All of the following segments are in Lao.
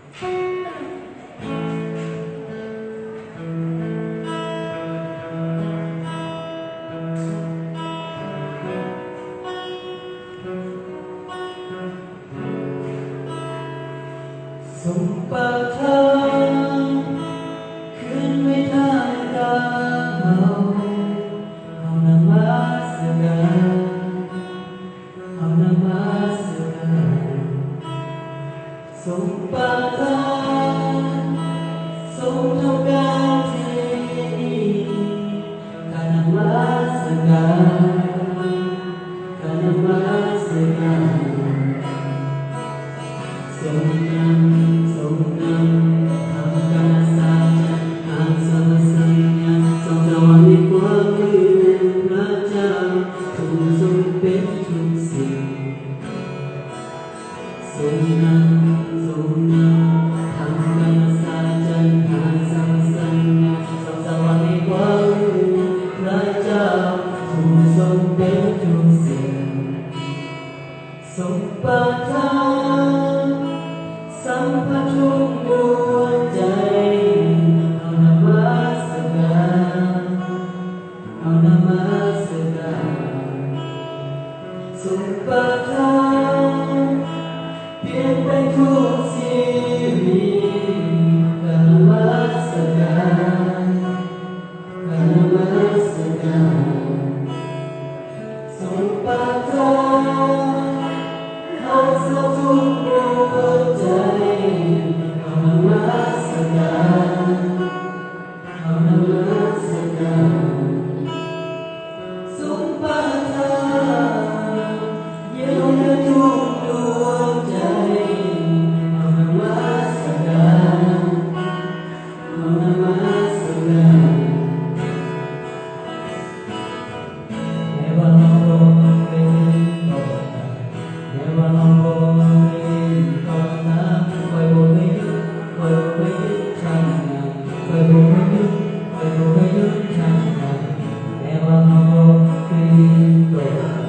ຊົງປະທານຄືນໃຫ້ທາງການເຮົາ ເຮົານະມັດສະການ ເຮົານະມັດສະການ ຊົງປະທານ ຊົງທຳການທີ່ນີ້ ຂ້ານະມັດສະການ ຂ້ານະມັດສະການ. ຊົງນຳ ຊົງນຳ ທຳການສາຈັດຫານສຳມະສັນຍາ ສອງສະຫວ່າງໃນຄວາມຮູ້ພະເຈົ້າ ຜູ້ຊົງເປັນທຸກສິ່ງ. ຊົງນຳ ຊົງນຳ ທຳການສາຈັດຫານສຳມະສັນຍາ ສອງສະຫວ່າງໃນຄວາມຮູ້ພະເຈົ້າ ຜູ້ຊົງເປັນທຸກສິ່ງ. ຊົງປະທານ ສຳພະທຸກດວງໃຈ ເຮົານະມັດສະການ ເຮົານະມັດສະການ. ຊົງປະທານ ປ່ຽນແປງທຸກຊີວິດ ການນະມັດສະການ ການນະມັດສະການ. ຊົງປະທານ ຮັກສາທຸກດວງໃຈ ເຮົານະມັດສະການ ເຮົານະມັດສະການ. ຊົງປະທານ ຢຽວຢາທຸກດວງໃຈ ເຮົານະມັດສະການ ເຮົານະມັດສະການ. ແມ້ວ່າເຮົາບໍ່ເຄີຍເຫັນກໍຕາມ ແມ້ວ່າເຮົາບໍ່ເຄີຍເຫັນກໍຕາມ ຂ້ອຍບໍ່ເຄີຍຢຸດ ຂ້ອຍບໍ່ເຄີຍຢຸດທຳງານ ຂ້ອຍບໍ່ເຄີຍຢຸດ ຂ້ອຍບໍ່ເຄີຍຢຸດທຳງານ ແມ້ວ່າເຮົາບໍ່ເຄີຍເຫັນກໍຕາມ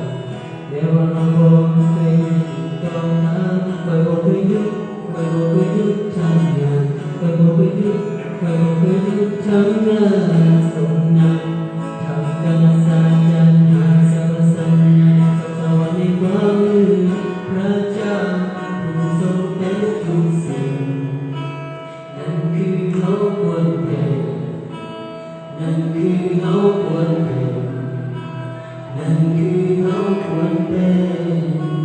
ແມ້ວ່າເຮົາບໍ່ເຄີຍເຫັນກໍຕາມ ຂ້ອຍບໍ່ເຄີຍຢຸດ ຂ້ອຍບໍ່ເຄີຍຢຸດທຳງານ ຂ້ອຍບໍ່ເຄີຍຢຸດ ຂ້ອຍບໍ່ເຄີຍຢຸດທຳງານ. ຊົງນຳ ທຳການສາຈັດຫານສຳມະສັນຍາ ສອງສະຫວ່າງໃນຄວາມຮູ້ພະເຈົ້າ ຜູ້ຊົງເປັນທຸກສິ່ງ. ນັ້ນຄືເຮົາຄວນເປັນ ນັ້ນຄືເຮົາຄວນເປັນ ນັ້ນຄືເຮົາຄວນເປັນ.